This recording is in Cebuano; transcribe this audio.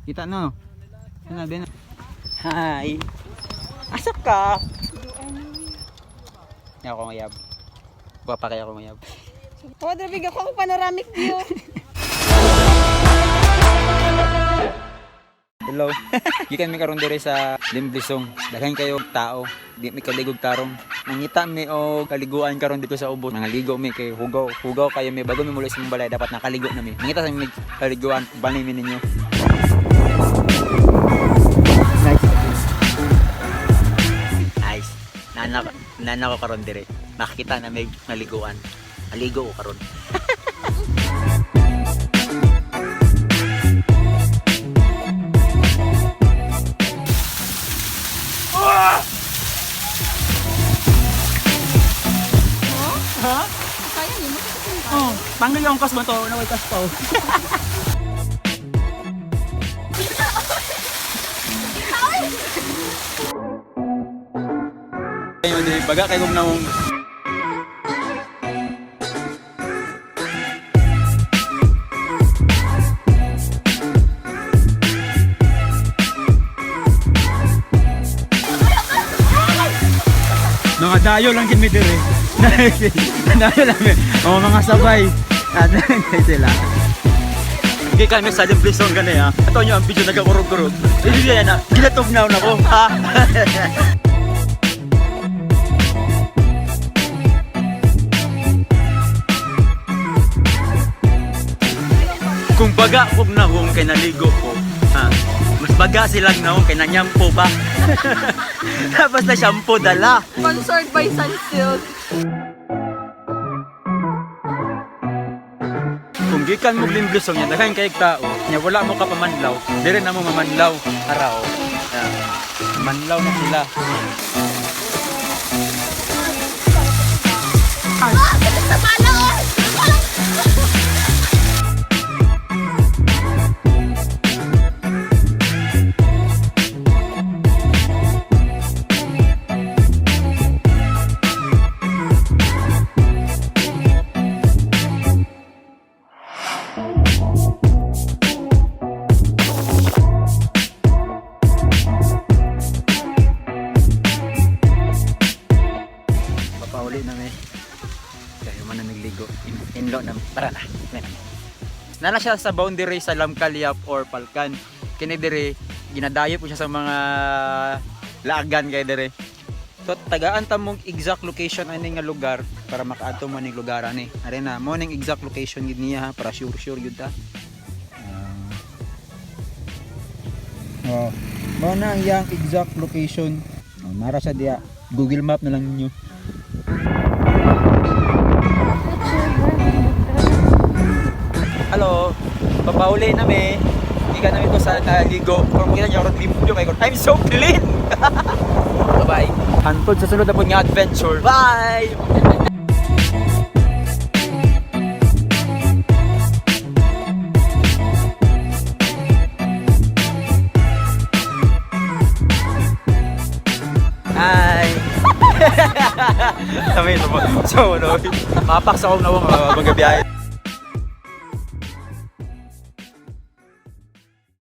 Kita no. Ano na. Hi. Asa ka? Ako mayab. Gwapa kaya ako mayab. Oh, grabe ako ang panoramic view. Hello. Gikan mi karon diri sa Limblisong. Daghan kayo tao. Di mi kaligog tarong. Nangita mi og kaliguan karon dito sa ubos. Mga ligo mi kay hugaw. Hugaw kayo mi bago mi muli sa imong balay dapat nakaligo na mi. Nangita sa mi kaliguan bani mi ninyo. Nice. Nice. Nana ko karon diri. Makita na may naliguan. Naligo ko karon. Ha? Kaya niyo, makikita. Oh, tanggal yung kas mo to, naway kas pa. Ayun, di baga kay kung naong. Mga dayo lang gid mi dire. Dayo lang mi. Oh, mga sabay. Ano sila. Hindi kami sa Limblisong gani ha. Ato nyo ang video nagakurog-kurog. Hindi yan na. Ginatog na ako. Ha? Kung baga kog nahong kay naligo ko. Ha? Mas baga silang nahong kay nanyampo pa. Tapos na shampoo dala. Sponsored by Sunsilk. Kung gikan mo Limblisong niya, daghan kay tao, nya wala mo ka pamanlaw, dire na mo mamanlaw araw. Ya. Manlaw na sila. Papauli na may. Kaya man na nagligo. Inlo na. Tara na. May na. Nala siya sa boundary sa Lamkalyap or Palkan. Kini dire ginadayo po siya sa mga laagan kay dire. So tagaan ta mong exact location ani nga lugar para makaadto mo ning lugar ani. Are na mo ning exact location gid niya ha para sure sure gyud ta. Oh, mo na ang iyang exact location. Oh, nara siya diya. Google Map na lang ninyo. Hello, papauli na mi. Hindi ka namin ko sa naligo. Kung makita niyo ako limpyo kayo. I'm so clean! Bye-bye. Hantod sa sunod na po nga adventure. Bye! Hi! Kami, so, so, ano, mapak sa akong nawang magabiyahe.